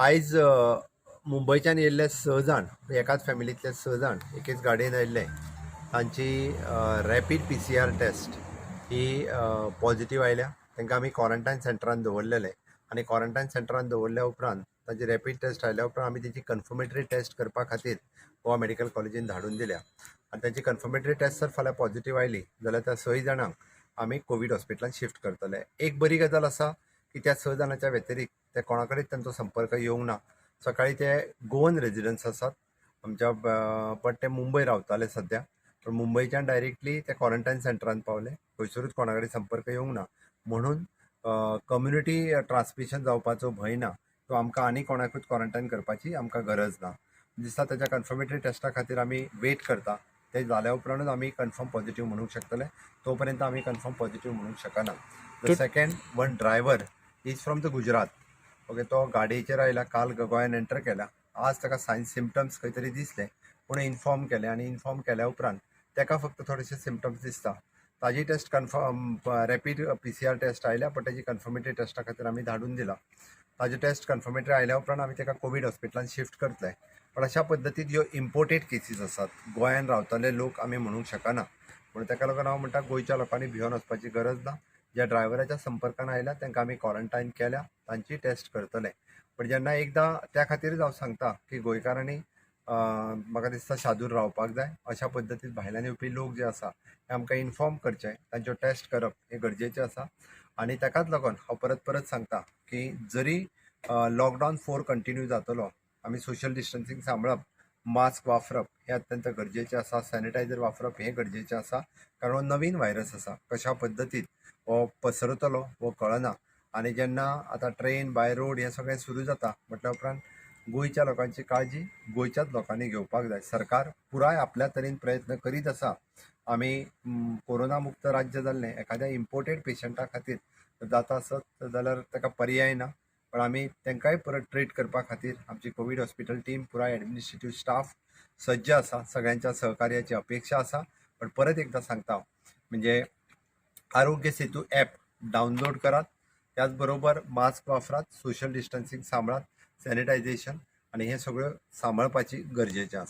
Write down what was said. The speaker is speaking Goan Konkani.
आयज मुंबयच्यान येयल्ले स जाण, एकाच फॅमिलींतले स जाण एकेच गाडयेन आयिल्ले, तांची रॅपीड पीसीआर टेस्ट ही पॉझिटीव आयल्या. तांकां आमी क्वॉरंटायन सेंटरान दवरलेले आनी क्वॉरंटायन सेंटरान दवरल्या उपरांत, तांची रॅपीड टेस्ट आयल्या उपरांत, आमी तेची कन्फर्मेटरी टेस्ट करपा खातीर गोवा मेडिकल कॉलेजीन धाडून दिल्या. आनी तांची कन्फर्मेटरी टेस्ट जर फाल्यां पॉझिटीव आयली जाल्यार त्या सय जाणांक आमी कोवीड हॉस्पिटलान शिफ्ट करतले. एक बरी गजाल आसा की त्या स जाणांच्या व्यतिरिक्त ते कोणा कडेन तांचो संपर्क येवंक ना. सकाळी ते गोवन रेजिडंट्स आसात आमच्या, बट ते मुंबय रावताले सद्या. पूण मुंबयच्यान डायरेक्टली ते क्वॉरंटायन सेंटरान पावले. खंयसरूच कोणा कडेन संपर्क येवंक ना, म्हणून कम्युनिटी ट्रान्समिशन जावपाचो भंय ना किंवा आमकां आनी कोणाकूच क्वॉरंटायन करपाची आमकां गरज ना. दिसता ताच्या कन्फर्मेटरी टेस्टा खातीर आमी वेट करता. ते जाल्या उपरांतूच आमी कन्फर्म पॉझिटीव म्हणूंक शकतले. तो पर्यंत आमी कन्फर्म पॉझिटीव म्हणूंक शकना. The second one driver is from the Gujarat, okay. तो गाडयेचेर आयला, काल गोंयान एंटर केला. आज ताका सायन सिमटम्स खंय तरी दिसले पूण इन्फॉर्म केलें आनी इन्फॉर्म केल्या उपरांत ताका फक्त थोडेशे सिमटम्स दिसता. ताजी test confirm rapid PCR test आयल्या, पण ताजी कन्फर्मेटरी टेस्टा खातीर आमी धाडून दिला. ताजी टेस्ट कन्फर्मेटरी आयल्या उपरांत आमी ताका कोवीड हॉस्पिटलान शिफ्ट करतले. पण अशा पद्दतीन ह्यो इम्पोर्टेड केसीस आसात, गोंयान रावतले लोक आमी म्हणूंक शकना. म्हणून ताका लागून हांव म्हणटा, गोंयच्या लोकांनी भियोन वचपाची गरज ना. ज्या ड्रायव्हराच्या संपर्कान आयल्या तांकां आमी क्वॉरंटायन केल्या, तांची टेस्ट करतले. पण जेन्ना एकदां, त्या खातीरच हांव सांगता की गोंयकारांनी म्हाका दिसता शादूर रावपाक जाय. अशा पद्दतीन भायल्यान येवपी लोक जे आसा ते आमकां इन्फॉर्म करचे, तांच्यो टेस्ट करप हें गरजेचें आसा. आनी ताकाच लागून हांव परत परत सांगता की जरी लॉकडावन 4 कंटिन्यू जातलो, आमी सोशल डिस्टन्सींग सांबाळप, मास्क वापरप हें अत्यंत गरजेचें आसा, सॅनिटायझर वापरप हें गरजेचें आसा, कारण हो नवीन व्हायरस आसा. कशा पद्दतीन हो पसरतलो हो कळना. आनी जेन्ना आतां ट्रेन, बाय रोड हें सगळें सुरू जाता म्हटल्या उपरांत गोंयच्या लोकांची काळजी गोंयच्याच लोकांनी घेवपाक जाय. सरकार पुराय आपल्या तरेन प्रयत्न करीत आसा. आमी कोरोना मुक्त राज्य जाल्लें. एखाद्या इम्पोर्टेड पेशंटा खातीर जाता आसत जाल्यार ताका पर्याय ना, पण आमी तांकांय परत ट्रीट करपा खातीर आमची कोवीड हॉस्पिटल टीम, पुराय एडमिनिस्ट्रेटीव स्टाफ सज्ज आसा. सगळ्यांच्या सहकार्याची अपेक्षा आसा. पण परत एकदां सांगता, म्हणजे आरोग्य सेतू ॲप डावनलोड करात, त्याचबरोबर मास्क वापरात, सोशल डिस्टन्सिंग सांबाळात, सॅनिटायझेशन आनी हें सगळें सांबाळपाची गरजेचें आसा.